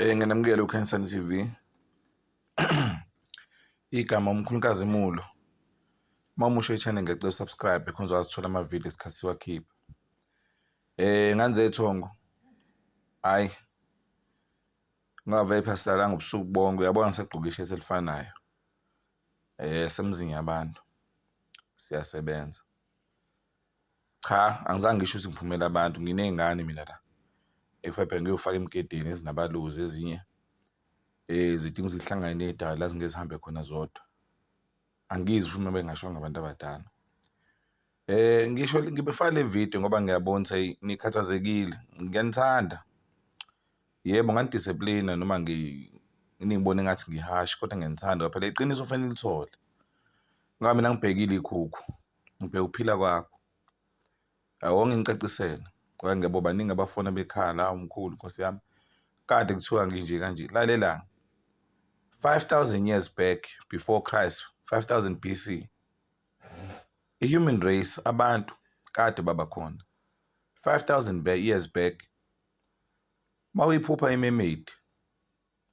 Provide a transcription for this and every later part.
Nginamukele uKhanyisani TV. Igama uMkhulu Nkazimulo. Uma umusha e-channel ngiyacela usubscribe khona uzokwazi ukuthola amavidiyo isikhathi siwakhipha. Ngane zethongo, hhayi ngave phela silalanga ubusuku bonke, uyabona ngisagqoke ishethi elifanayo. Semzini yabantu, siyasebenza. Cha, angizange ngisho ukuthi ngiphumele abantu, nginey'ngane mina la ekufanele ngiyofaka emgedeni ezinabaluzi ezinye zidinga ukuthi zihlangane ney'dala la zingeke zihambe khona zodwa. Angizwa futhi uma bengashongo abantu abadala. Ngisho ngibefaka le vidiyo ngoba ngiyabona ukuthi hheyi nikhathazekile, ngiyanithanda. Yebo, nganidisiplina noma ningibona engathi ngihashi kodwa ngiyanithanda ngoba phela iqiniso kufanele nilithole. Ngoba mina angibhekile iy'khukhu, ngibheke ukuphila kwakho. Awonke ngicacisele ngoba ngiyabo baningi abafona bekhala, hawu mkhulu nkosi yami, kade kuthiwa nginje kanje. Lalela, 5000 years back before Christ, 5000 BC, i-human race, abantu kade baba khona. 5000 years back, mawuyiphupha i-mermaid,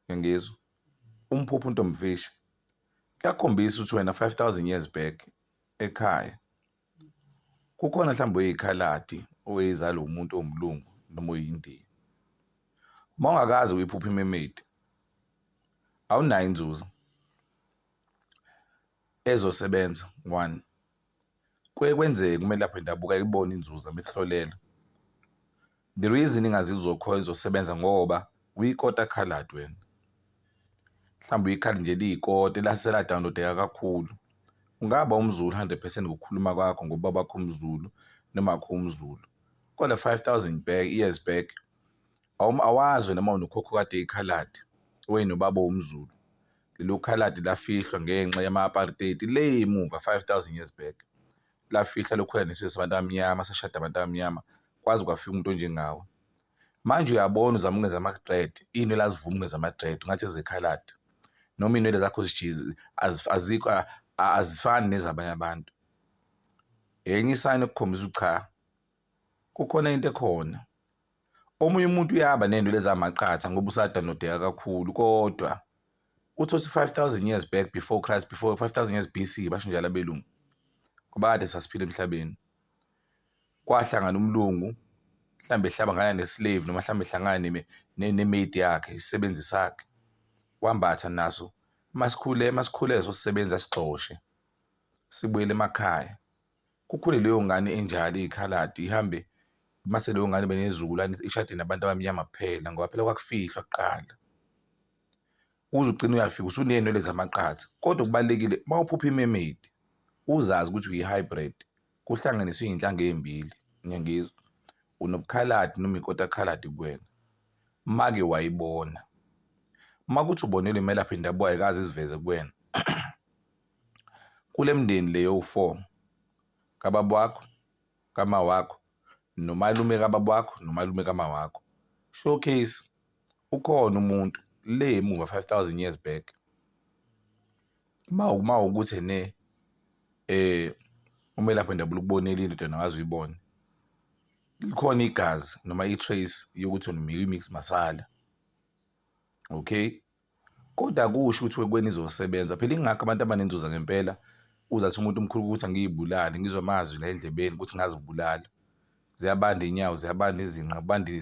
ngiyangizwa, umphupha untombifishi, kuyakhombisa ukuthi wena 5000 years back ekhaya kukhona mhlawumbe oyikhaladi owayezalwa umuntu owumlungu noma oyindiya. Uma ungakaze uyiphuphe i-mermaid, awunayo inzuzo ezosebenza one. Kuye kwenzeke umelaphi wendabuko ayibone inzuzo uma ekuhlolela. The reason ingazi izosebenza ngoba uyikota coloured wena. Mhlawumbe uyikhadi nje liyikota elase la-download-eka kakhulu. Ungaba umZulu 100% ngokukhuluma kwakho ngoba ubabakho umZulu noma wakho umZulu. Kodwa 5000 back years back awazi wena uma unokhokho kade eyikhaladi owayenobaba owumZulu. Lelo khaladi lafihlwa ngenxa yama-apartheid le emuva 5000 years back. Lafihla lokhula nesizwe sabantu abamnyama, sashada abantu abamnyama kwaze kwafika umuntu onjengawe. Manje uyabona uzama ukwenza ama-dread, iy'nwele azivumi ukwenza ama-dread ungathi ezekhaladi noma iy'nwele zakho azikho azifani nezabanye abantu. Enye isayini ekukhombisa ukuthi cha, kukhona into ekhona. Omunye umuntu uyaba ney'nwele ezamaqatha ngoba usa-download-eka kakhulu kodwa uthole ukuthi 5000 years back before Christ, before 5000 years BC basho njalo abelungu, ngoba kade sasiphila emhlabeni. Kwahlangana umlungu mhlambe ehlangana ne-slave noma mhlambe ehlangana ne-maid yakhe, isisebenzi sakhe, wambatha naso. Masikhule masikhule leso sisebenzi asigxoshe sibuyele emakhaya. Kukhule leyo ngane enjalo iyikhaladi ihambe mase leyo ngane benezizukulwane ishade nabantu abamnyama kuphela ngoba phela kwakufihlwa kuqala. Uze ugcine uyafika usuney'nwele zamaqatha kodwa okubalulekile uma uphupha i-mermaid uzazi ukuthi uyi-hybrid kuhlanganiswe iy'nhlanga ey'mbili, ngiyangizwa, unobukhaladi noma ikota khaladi kuwena. Make wayibona, uma kuthi ubonelwe imelaphi yendabuko ayikaze iziveze kuwena kule mndeni le yowu-four, kababa wakho, kama wakho, nomalume kababa wakho, nomalume kama wakho, showcase ukhona umuntu le emuva 5000 years back. Uma ukuthi ene umelaphi wendabuko ukubonela into wena awukaze uyibone, likhona igazi noma i-trace yokuthi wena uyi-mix masala, okay? Kodwa akusho ukuthi kuwena izosebenza phela ingakho abantu abanenzuzo ngempela uzathi umuntu omkhulu ukuthi angiyibulali, ngizwe amazwi la endlebeni ukuthi ngazibulala. Ziyabanda iy'nyawo, ziyabanda izinqa, kubanda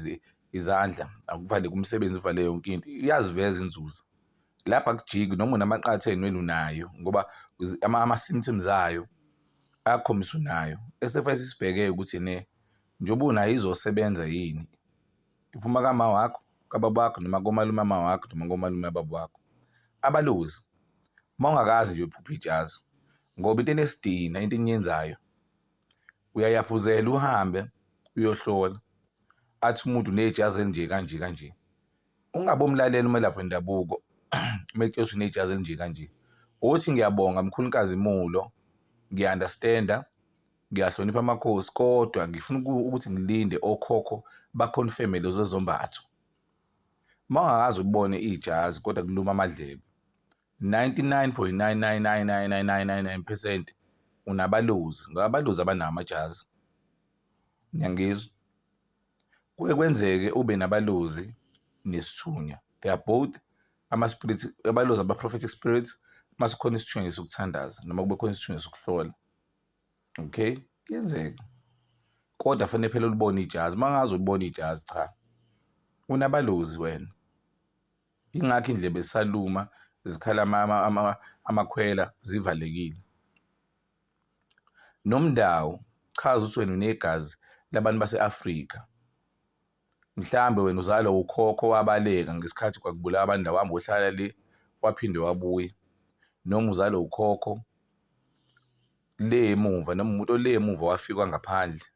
izandla, akuvaleke umsebenzi uvale yonke into, iyaziveza inzuzo. Lapha akujiki noma unamaqatha ey'nwele unayo ngoba ama-symptoms ayo ayakukhombisa unayo. Esekufanele sisibheke-ke ukuthi ene njengoba unayo izosebenza yini? Iphuma kama wakho, kababa wakho noma komalume ama wakho noma komalume kababa wakho. Abalozi, uma ungakaze nje uphuphe ijazi ngoba into enesidina into eniyenzayo uyayaphuzela uhambe uyohlola athi umuntu unejazi elinje kanje kanje. Ungabe umlalela umelaphi wendabuko uma ekutshela ukuthi unejazi elinje kanje. Uthi ngiyabonga mkhulu Nkazimulo, ngiya-understand-a, ngiyahlonipha amakhosi kodwa ngifuna ukuthi ngilinde okhokho ba-confirm-e lezo zombatho. Uma ungakaze ubone ijazi kodwa kuluma amadlebe, 99.9999999% unabalozi ngoba abalozi abanawo amajazi. Ngiyangizwa? Kuke kwenzeke ube nabalozi nesithunywa. They are both ama-spirit, abalozi aba-prophetic spirits. Masikhona isithunywa sokuthandaza noma kube khona isithunywa sokuhlola, okay, kuyenzeka, kodwa fanele phela ulibone ijazi. Uma ngaze ulibone ijazi, cha, unabalozi wena. Ingakho indlebe esaluma zikhala amakhwela zivalekile. Nomndawo chaza ukuthi wena unegazi labantu base-Afrika. Mhlambe wena uzalwa ukhokho wabaleka ngesikhathi kwakubulawa abantu, wahamba ohlala le waphinde wabuya, noma uzalwa ukhokho le emuva, noma umuntu ole emuva wafikwa ngaphandle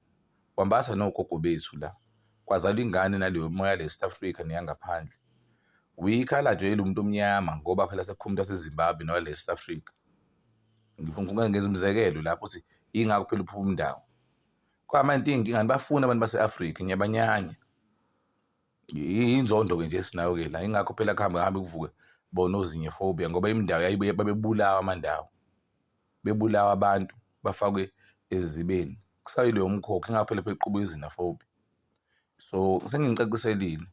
wambatha nogogo bethu la, kwazalwa ingane naleyo moya le South Africa neyangaphandle. Uyikhaladi lo muntu omnyama, ngoba phela sekukhona umuntu waseZimbabwe nowale South Africa. Ngifuna ngenza umzekelo lapho ukuthi ingakho phela uphuma umndawo. Kwamanje inkinga nibafuna abantu base-Afrika, ngiyabanyanya. Inzondo-ke nje esinayo-ke la, ingakho phela kuhambe hambe kuvuke bona ozinye-phobia, ngoba imindawo yayibuye babebulawa amandawo, bebulawa abantu bafakwe ezibeni. Kusayileyo mkhokha, ingakho phela bequbuka i-xenophobia. So senginicaciselile,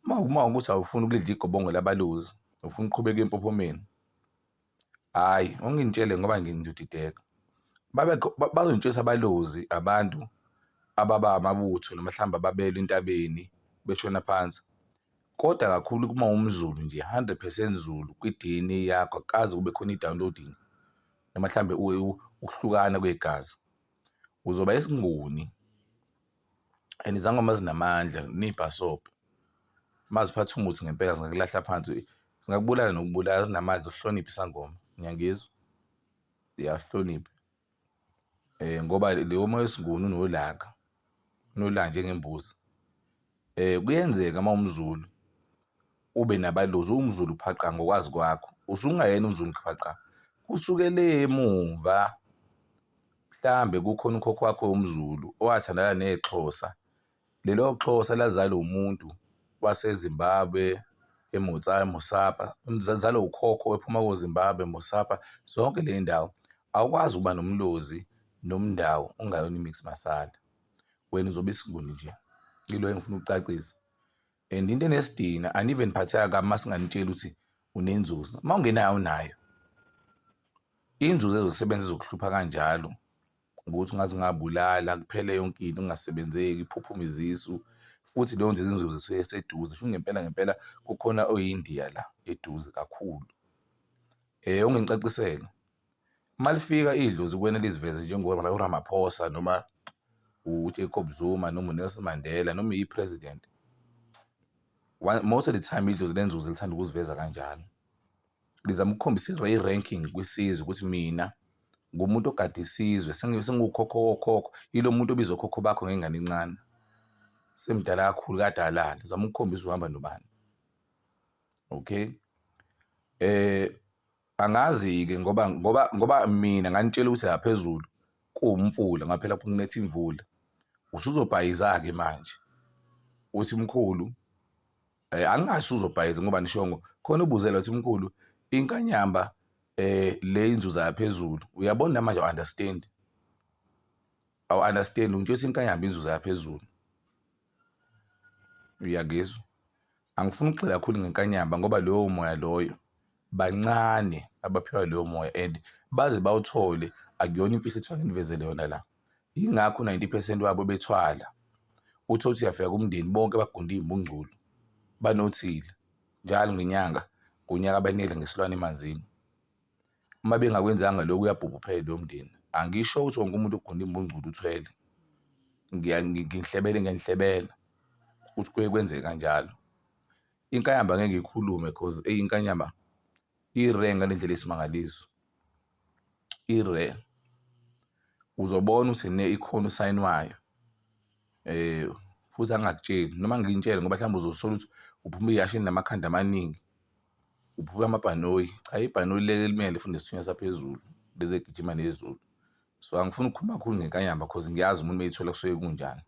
uma ukuthi awufuni ukulidla igobongo labalozi, ufuna ukuqhubeka empophomeni, hhayi ungintshele ngoba ngiyodideka. Bazongitshela abalozi abantu ababa amabutho noma mhlawumbe ababelwa entabeni beshona phansi. Kodwa kakhulu kuma umZulu nje, 100% Zulu kwi-DNA yakho, akukaze kube khona i-downloading noma mhlambe ukuhlukana kwegazi. Uzoba isiNguni and izangoma zinamandla niy'bhasobhe. Maziphatha umuthi ngempela zingakulahla phansi, zingakubulala nokubulala, zinamandla. Uhloniphe isangoma, ngiyangizwa? Ya, uhloniphe ngoba leyo moya wesiNguni unolaka, unolaka njengembuzi. Kuyenzeka uma uwumZulu ube nabalozi, uwumZulu phaqa ngokwazi kwakho, usungayena umZulu phaqa, kusuke le emuva mhlambe kukhona ukhokho wakho womZulu owathandana neXhosa. Lelo Xhosa lazalwa umuntu waseZimbabwe eMosapa, zalwa ukhokho ephuma koZimbabwe, Mosapa, zonke le ndawo. Awukwazi ukuba nomlozi nomndawo ungayona i-mix masala. Wena uzobe isiNguni nje. Yilo engifuna ukucacisa. And into enesidina, anive niphatheka kabi uma singanitsheli ukuthi unenzuzo. Uma ungenayo awunayo. Inzuzo ezosebenza izokuhlupha kanjalo ukuthi ungaze ungabulala kuphele yonke into, kungasebenzeki, kuphuphume izisu. Futhi leyo nto izinzuzo zisuke iseduze, sho ngempela ngempela kukhona oyiNdiya la eduze kakhulu. Ungingicacisele, uma lifika idlozi kuwena liziveze njengo-Ramaphosa noma uJacob Zuma noma uNelson Mandela noma iyi-president, most of the time idlozi lenzuzo lithanda ukuziveza kanjalo. Lizama ukukhombisa i-ranking kwisizwe ukuthi mina ngumuntu ogada isizwe, sengukhokho wokhokho, yilo muntu obiza okhokho bakho ngengane encane, semdala kakhulu kade alala, zama ukukhombisa uhamba nobani. Okay, angazi-ke ngoba mina nganitshela ukuthi la phezulu kuwumfula, ngoba phela kunetha imvula. Usuzobhayiza-ke manje uthi mkhulu, angingasho uzobhayiza ngoba nishongo khona ubuzela uthi mkhulu inkanyamba le inzuza yaphezulu. Uyabona manje awu-understand, awu-understand ngitsho ukuthi inkanyamba inzuza yaphezulu. Uyangizwa? Angifuni ukugxila kakhulu ngenkanyamba ngoba lowo moya loyo bancane abaphiwa leyo moya and baze bawuthole, akuyona imfihlo ethiwa nginivezele yona la. Yingakho u-90% wabo bethwala. Uthole ukuthi uyafika kumndeni bonke bagunda iy'mbungculu, banothile njalo ngenyanga, ngonyaka banikele ngesilwane emanzini. Uma bengakwenzanga lokho uyabhubha uphele lowo mndeni. Angisho ukuthi wonke umuntu ogunda imbungculu uthwele, ngihlebele ngiyanhlebela ukuthi kuye kwenzeke kanjalo. Inkanyamba angeke ngiyikhulume cause eyi inkanyamba i-rare ngale ndlela eyisimangaliso, i-rare. Uzobona ukuthi ne ikhona usayini wayo, futhi angingakutsheli noma ngintshele ngoba mhlawumbe uzosola ukuthi uphuma eyashini namakhanda amaningi, uphuma amabhanoyi. Cha, ibhanoyi leli elimele futhi nesithunywa saphezulu lezi egijima nezulu. So angifuni ukukhuluma kakhulu ngenkanyamba cause ngiyazi umuntu meyithola kusuke kunjani.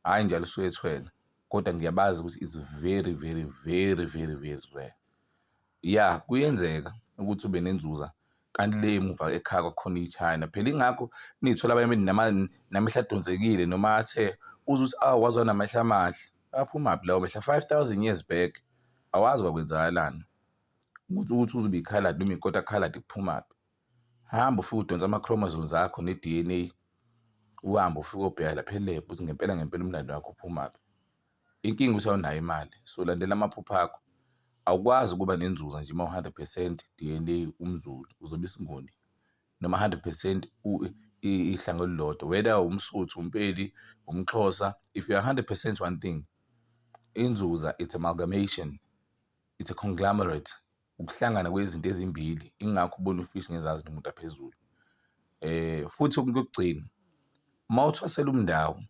Hhayi njalo usuke ethwele, kodwa ngiyabazi ukuthi it's very very very very very rare. Ya, kuyenzeka ukuthi ube nenzuza kanti le emuva ekhaya kwakukhona i-China. Phela ingakho niy'thola abanye namehlo adonsekile noma athe uze uthi awu waze wanamehlo amahle. Aphumaphi lawo mehlo? 5,000 years back. Awazi kwakwenzakalani ukuthi uzobe ikhaladi noma ikota khaladi kuphumaphi. Hamba ufike udonse ama-chromosomes akho ne-D_N_A, uhambe ufike obheka lapha e-lab ukuthi ngempela ngempela umlando wakho uphumaphi. Inkinga ukuthi awunayo imali, so landela amaphupho akho. Awukwazi ukuba nenzuza nje uma u-100% D_N_A umZulu, uzobe isiNguni noma 100% ihlanga olulodwa, whether umSuthu, umPedi, umXhosa, if you are 100% one thing, inzuza it's amalgamation, it's a conglomerate, ukuhlangana kwezinto ezimbili. Ingakho ubona ufishi ngezansi nomuntu aphezulu. Futhi okokugcina, uma uthwasela umndawo,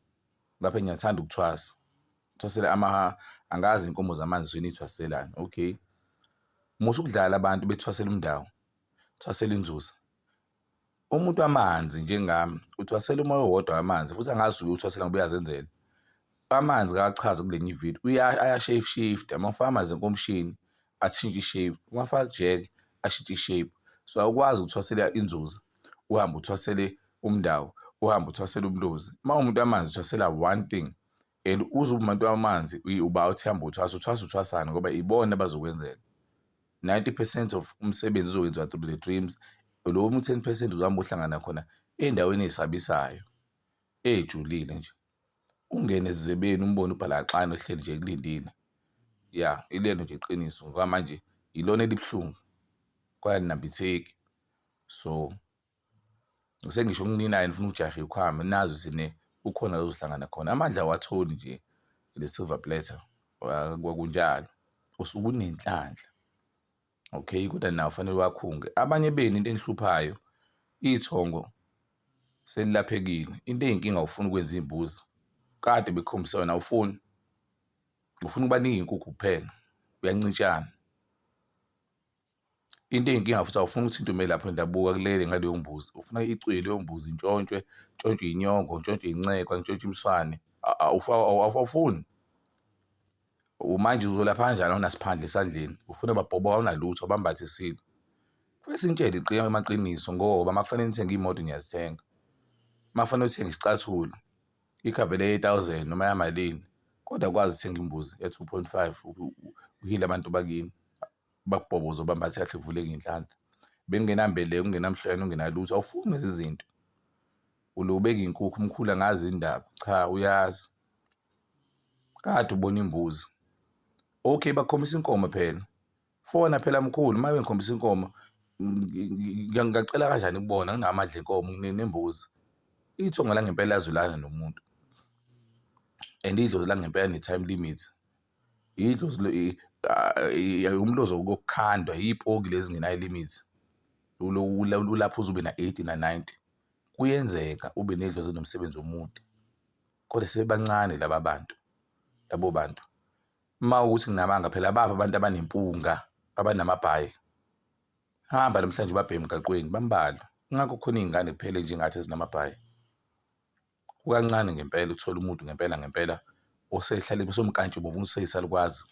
lapha ngiyathanda ukuthwasa, uthwasela ama, angazi inkomo zamanzi niyithwaselani, okay. Musa ukudlala abantu bethwasela umndawo, thwasela inzuza. Umuntu wamanzi njengami uthwasela umoya owodwa wamanzi futhi angazi uthwasela ngoba uyazenzela. Amanzi kachaza kulenye ividiyo aya-shape shift, uma ufaka amanzi enkomishini ashintshe i-shape, uma ufaka kujeke ashintshe i-shape. So awukwazi ukuthwasela inzuza uhambe uthwasele umndawo, uhambe uthwasele umlozi. Uma uwumuntu wamanzi uthwasela one thing and uze ube umuntu wamanzi uba uthi hamba uthwasa, uthwasa uthwasani ngoba ibona abazokwenzela. 90% of umsebenzi uzokwenziwa through the dreams, lo 10% uzohamba uhlangana khona ey'ndaweni ey'sabisayo, ey'julile nje. Ungene esizebeni umbone ubhalaxane ohleli nje ekulindile. Ya, ilelo nje iqiniso ngoba manje ilona elibuhlungu kwaye alinambitheki. So sengisho kuninayo nifuna ukujaha iy'khwama nazi ukuthi ne kukhona la ozohlangana khona. Amandla awatholi nje le silver platter, kwakunjalo. Usuke unenhlanhla, okay, kodwa nawe kufanele uwakhunge. Abanye benu into enihluphayo ithongo selilaphekile, into eyinkinga awufuni ukwenza iy'mbuzi, kade bekukhombisa yona awufuni, ufuna ukubanika iy'nkukhu kuphela, uyancitshana. Into eyinkinga futhi awufuni ukuthi into umelaphi wendabuko akulele ngaleyo mbuzi, ufuna icwile leyo mbuzi intshontshwe, ntshontshwe inyongo, ntshontshwe incekwa, ntshontshwe imswane, awufuni. Manje uzolapha kanjani awunasiphandla esandleni, ufuna babhoboka awunalutho, bambathisile. Kufanele sinitshele amaqiniso ngoba uma kufanele nithenge iy'moto niyazithenga, uma kufanele uthenge isicathulo ikhavele ye-thousand noma yamalini, kodwa akwazi ukuthenga imbuzi ya-2.5 uhile abantu bakini, bakubhoboze ubambathe kahle kuvuleke iy'nhlanhla. Bengingenambeleko, ungenamhlweni, ungenalutho, awufuni lezi zinto. Ulo ubeka iy'nkukhu umkhulu angazi indaba, cha uyazi. Kade ubona imbuzi. Okay, bakukhombisa inkomo phela. Fona phela mkhulu, uma bengikhombisa inkomo ngingacela kanjani kubona nginamadla enkomo nembuzi. Ithonga langempela liyazwelana nomuntu and idlozi langempela line-time limit. Idlozi umlozi wokukhandwa iy'poki lezi ezingenayo i-limit. Ulapho uze ube na-eighty na-ninety. Kuyenzeka ube nedlozi elinomsebenzi omude kodwa sebebancane laba bantu, labo bantu. Uma kuwukuthi nginamanga phela baphi abantu abanempunga, abanamabhayi? Hamba namhlanje ubabheke emgaqweni bambalwa. Ingakho kukhona iy'ngane kuphela ey'njengathi ezinamabhayi. Kukancane ngempela ukuthola umuntu ngempela ngempela osehlale osomnkantshubomvu useyisalukwazi.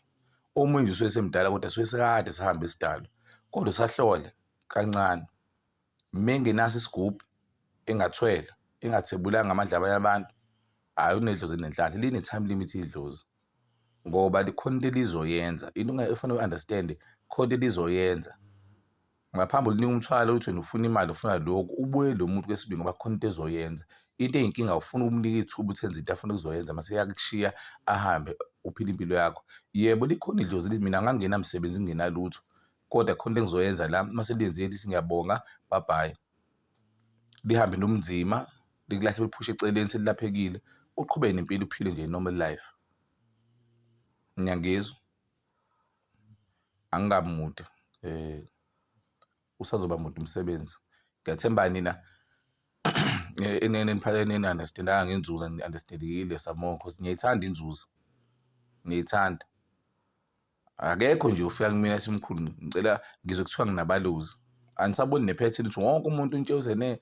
Omunye nje usuke esemdala kodwa suke sekade sahamba isidalwa kodwa usahlola kancane. Mengenaso isigubhu engathwele engathebulanga amandla abanye abantu, hhayi unedlozi elinenhlanhla, line-time limit idlozi ngoba likhona into elizoyenza. Into efanele u-understand-e khona into elizoyenza. Ngaphambi ulinika umthwalo uthi wena ufuna imali ufuna lokhu, ubuye lo muntu kwesibili ngoba khona into ezoyenza. Into eyinkinga awufuni ukumnika ithuba ukuthi enze into afuna ukuzoyenza mase eyakushiya ahambe uphile impilo yakho. Yebo, likhona idlozi lithi mina ngangingenamsebenzi ngingenalutho kodwa khona into engizoyenza la mase liyenzile lithi ngiyabonga bye bye. Lihambe nobunzima likulahle liphushe eceleni selilaphekile, uqhubeke nempilo uphile nje i-normal life. Niyangizwa? Angikabi mude usazoba mude umsebenzi. Ngiyathemba nina eni-understand-anga ngenzuza ni-understand-ile some more cause ngiyayithanda inzuzo, ngiyayithanda. Akekho nje ofika kumina ethi mkhulu ngicela ngizwe kuthiwa nginabalozi. Anisaboni nephethini ukuthi wonke umuntu untshewuze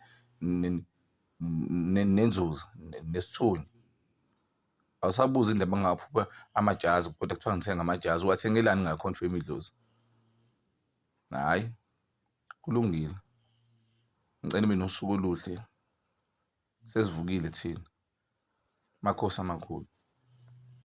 nenzuza nesithunywa. Awusabuzi indaba engaphupha amajazi kodwa kuthiwa ngithenga amajazi, uwathengelani nginga-confirm idlozi? Hhayi, kulungile. Ngicela nibe nosuku oluhle. Sesivukile thina, makhosi amakhulu.